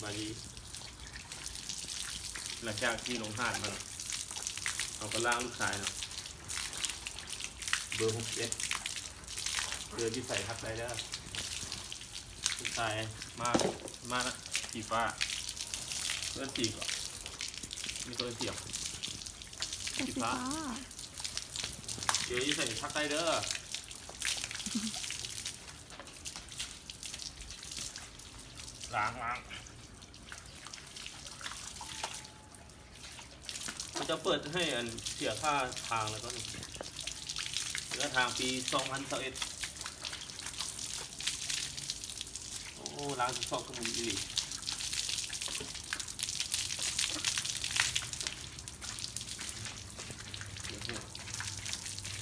ບາຍດີ. ຫຼັງຈາກທີ່ລົງຫາດມາເນາະ ເຮົາກໍລ້າງລູກຊາຍເນາະ ເບີຫົກສິບເອັດ ເຈີຢູ່ໃສທັກໄດ້ເດີ. ຜູ້ຊາຍມາ ມານະ ສີຟ້າ ເອີ້ນສີກໍ ມີຄົນເອີ້ນສີຫຍັງ? ສີຟ້າ ເຈີຢູ່ໃສທັກໄດ້ເດີ. ລ້າງ ລ້າງ ເຂົາເຈົ້າເປີດໃຫ້ອັນເສຍຄ່າທາງແລ້ວກໍນີ້ ເສຍຄ່າທາງປີສອງພັນຊາວເອັດ. ໂອ້ ລ້າງຊອກກະມຸນອີ່ຫຼີ.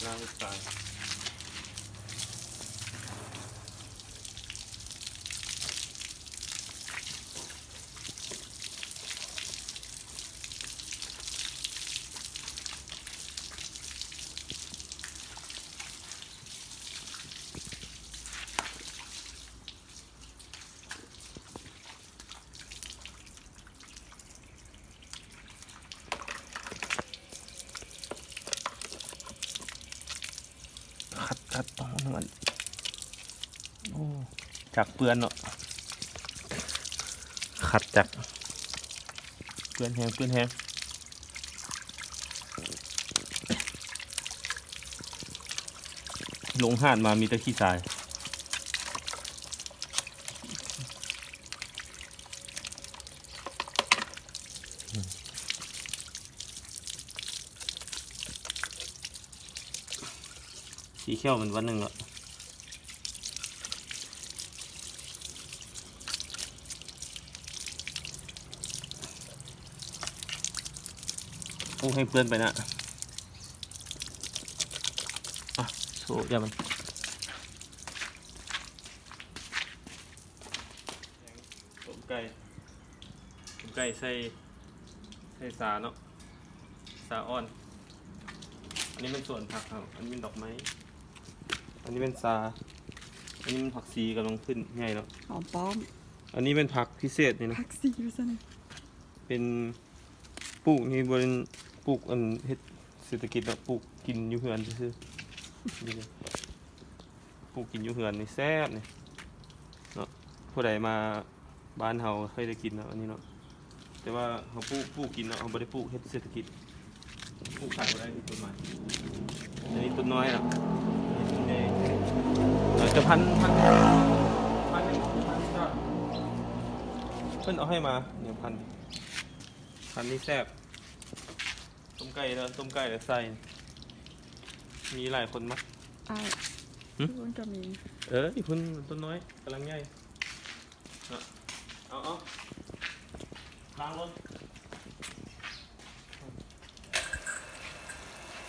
ລ້າງຕາຍ. ຂັດ ຂັດ ຕ້ອງເອົານ້ຳມັນ. ໂອ້ ຈັກເປື້ອນເນາະ ຂັດຈັກ ເປື້ອນແຮງ ເປື້ອນແຮງ. ລົງຫາດມາມີແຕ່ຂີ້ຊາຍ. ສີຂຽວມັນວັນໜຶ່ງລະ ໂອ້ ໃຫ້ເປື້ອນໄປນະ. ອ່ະ ໂຊ ຢ່າມັນ. ຕົ້ມໄກ່ ຕົ້ມໄກ່ໃສ່ ໃສ່ຊາເນາະ ຊາອ່ອນ. ອັນນີ້ແມ່ນສວນຜັກເຮົາ ອັນນີ້ແມ່ນດອກໄມ້ ອັນນີ້ແມ່ນຊາ ອັນນີ້ແມ່ນຜັກຊີກຳລັງຂຶ້ນໃຫຍ່ເນາະ ຫອມປ້ອມ. ອັນນີ້ແມ່ນຜັກພິເສດນີ້ນະ ຜັກຊີວ່າຊັ້ນ ເປັນ ປູກນີ້ບໍ່ໄດ້ປູກອັນເຮັດເສດຖະກິດດອກ ປູກກິນຢູ່ເຮືອນຊື່ໆ ປູກກິນຢູ່ເຮືອນນີ້ແຊບນີ້ເນາະ. ຜູ້ໃດມາບ້ານເຮົາເຄີຍໄດ້ກິນເນາະ ອັນນີ້ເນາະ ແຕ່ວ່າເຮົາປູກ ປູກກິນເນາະ ເຮົາບໍ່ໄດ້ປູກເຮັດເສດຖະກິດ. ປູກຂາຍບໍ່ໄດ້ ມີກົດໝາຍ. ອັນນີ້ຕົ້ນນ້ອຍເນາະ ອັນນີ້ຕົ້ນໃຫຍ່ ເອີ ຈະພັນ ພັນ ພັນ ພັນ ເພິ່ນເອົາໃຫ້ມາ ແນວພັນ ພັນນີ້ແຊບ. ຕົ້ມໄກ່ເດີ ຕົ້ມໄກ່ແລ້ວໃສ່ ມີຫຼາຍຄົນມັກ. ອ້າຍ ຫຶ? ພຸ້ນກໍມີ ເອີ ພຸ້ນຕົ້ນນ້ອຍກຳລັງໃຫຍ່ເນາະ. ເອົາ ເອົາ ລ້າງລົດ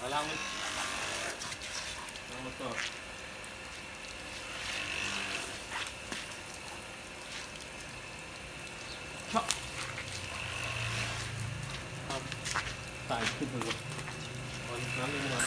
ມາລ້າງລົດ ລ້າງລົດຕໍ່. ເຈາະ ເອົາ ຕາຍຂຶ້ນເທິງລົດ ເອົານ້ຳນີ້ມາ